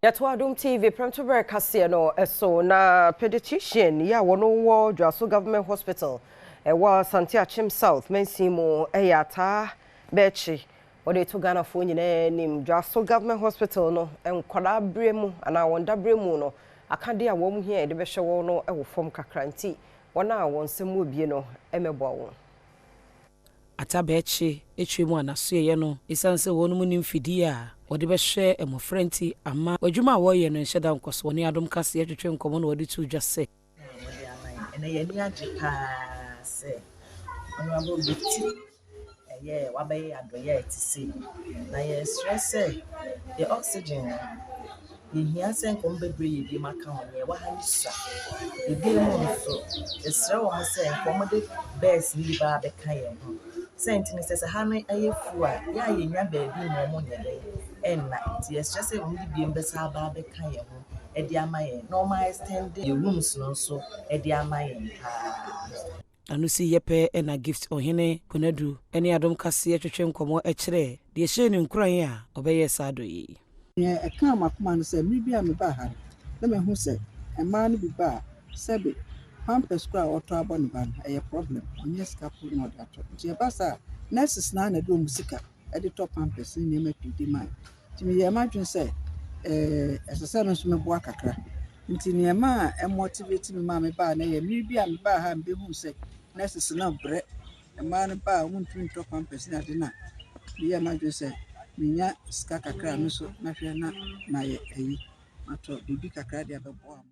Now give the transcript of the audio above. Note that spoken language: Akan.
Yɛto Adom TV prɛmtoberɛ kaseɛ no so na pediatrician yi a wɔn wɔ Dwaso Government Hospital ɛwɔ Asante Akyem South mansin mu ɛyɛ Ataa Bɛɛkye wɔde to Ghanafoɔ nyinaa anim. Dwaso Government Hospital no, nkwadaa berɛ mu anaa wɔn daberɛ mu no, akadeɛ a wɔn hia yɛde bɛhyɛ wɔn no wɔ fam kakra, nti wɔn a wɔn nsam wɔ bie no mmɛboa wɔn. Atabɛɛkye atwa mu anasoɛyɛ no, ɛsiane sɛ wɔn mu ne mfidie a wɔde bɛhwɛ mmɔfra nti ama adwuma a wɔreyɛ no nhyɛ da nkɔ so. Wɔne Adom Kaseɛ twetwe nkɔmmɔ na wɔde to dwa sɛ wɔde ama yɛn. Ɛnɛ yɛn ani agye paa sɛ Honourable Gifty ɛyɛ wabɛyɛ adɔeɛ a ɛte sei. Na yɛsrɛ sɛ yɛ oxygen no, yɛhia sɛ nkɔm bebree yɛ bi aka ho. Nea ɛwɔ ha no sua. Ebinom nso, yɛsrɛ wɔn sɛ nkɔm de beds no bi ba abɛka yɛn ho. Sɛ nti no sɛ ha no ɛyɛ full a, yɛ a yɛnya baabi ma wɔn nyɛ dɛn ɛnna. Nti yɛsrɛ sɛ wɔn de bi bɛsa aba abɛka yɛn ho ɛde ama yɛn na wɔn extend yɛ rooms no nso ɛde ama yɛn paa. Ano si yɛ pɛ ɛna Gift Ɔhene Konadu ne Adom Kaseɛ twetwe nkɔmmɔ kyerɛ deɛ ɛhyɛɛ ne nkuran a ɔbɛyɛ saa dɔ yi. Nea ɛkaa m'akoma no sɛ mmere bi a mebaa ha no, na mahu sɛ mmaa no bi ba a, sɛbe pampers koraa a ɔtɔ abɔ ne ba no, ɛyɛ problem. Ɔnyɛ sika po na ɔde atɔ. Nti ɛba saa a, nurses naa na ɛde wɔn sika ɛde tɔ pampers ne nneɛma pii de maa. Nti meyɛɛ m'adwene sɛ ɛsɛ sɛ me nso meboa kakra. Nti nneɛma a ɛmotivate me maa mebaa no yɛ mmere bi a mebaa ha a mebɛhuu sɛ nurses no brɛ. Mmaa no ba a, wɔntumi ntɔ pampers ne ade no a, meyɛɛ m'adwene sɛ menya sika kakra a, me nso mɛhwɛ na mayɛ ayi matɔ biribi kakra de abɛboa wɔn.